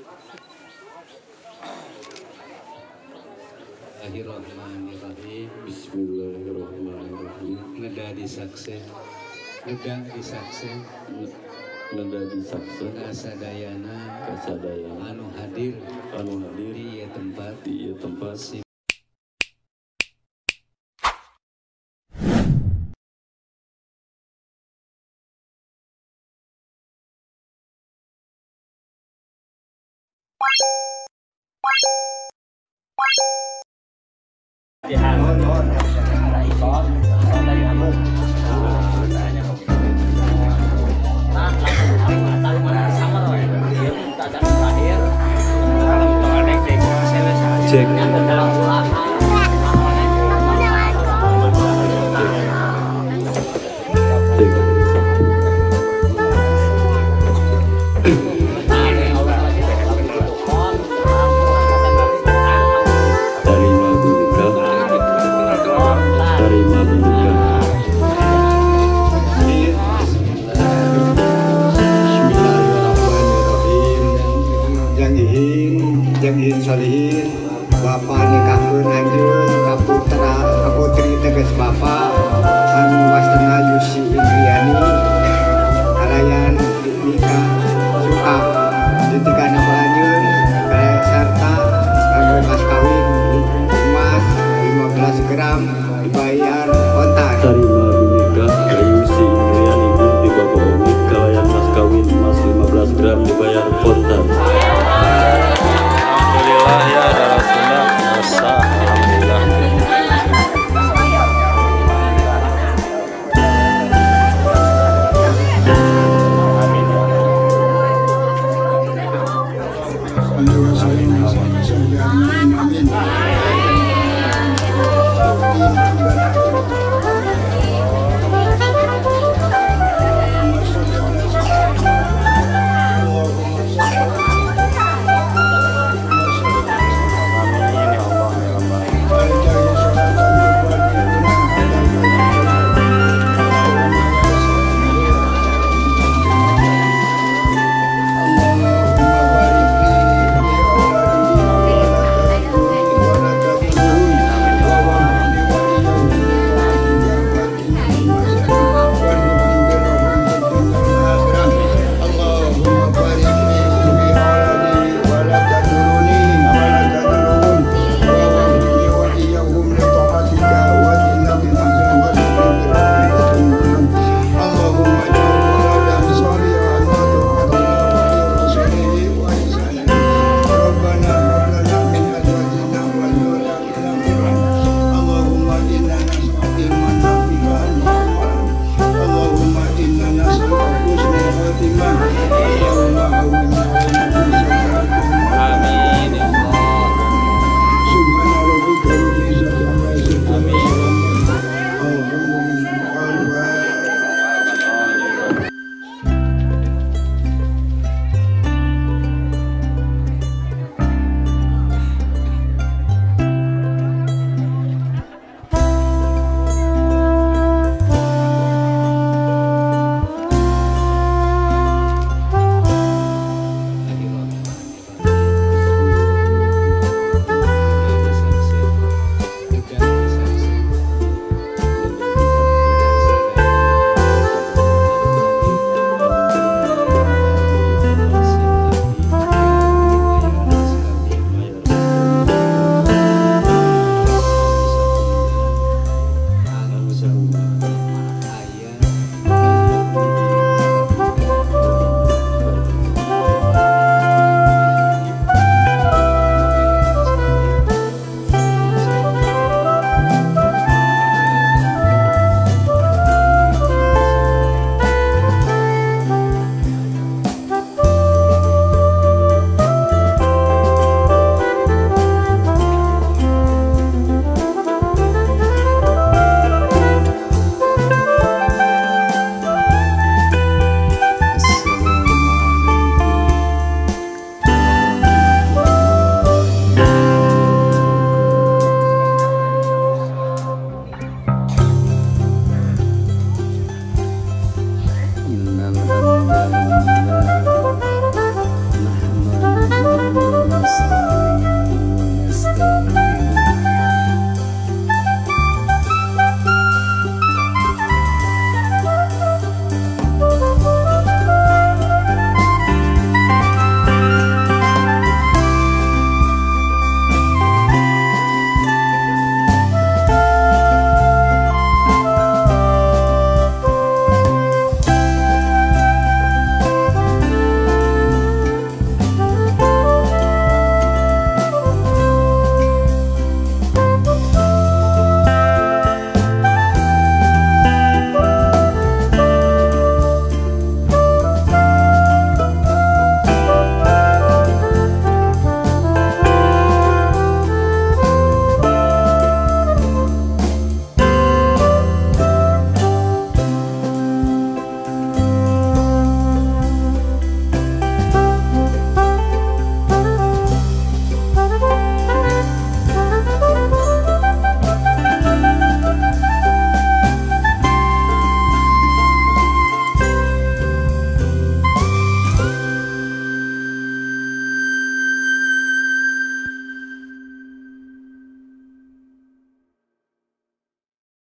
Bismillahirrahmanirrahim. Bismillahirrahmanirrahim. Ngeda disakse, ngeda disakse, ngeda disakse. Kasadayana, kasadayana. Anu hadir, anu hadir di ieu tempat, di ieu tempat. Cek. Cek. Terima nikah. Terima nikah. Bismillahirrahmanirrahim. Yang ingin solihin, bapak nikahkeun anjeun ka putra ka putri teges bapak anu wastana Yusi Indriani kalayan nikah suka ditikana anjeun kalayan sarta kanggo mas kawin emas 15 gram dibayar kontan. Tarima nikah ka Yusi Indriani binti Bapak Omid kalayan mas kawin emas 15 gram dibayar kontan. Alhamdulillah ya, darah Sunda masa, alhamdulillah. Amin. Amin.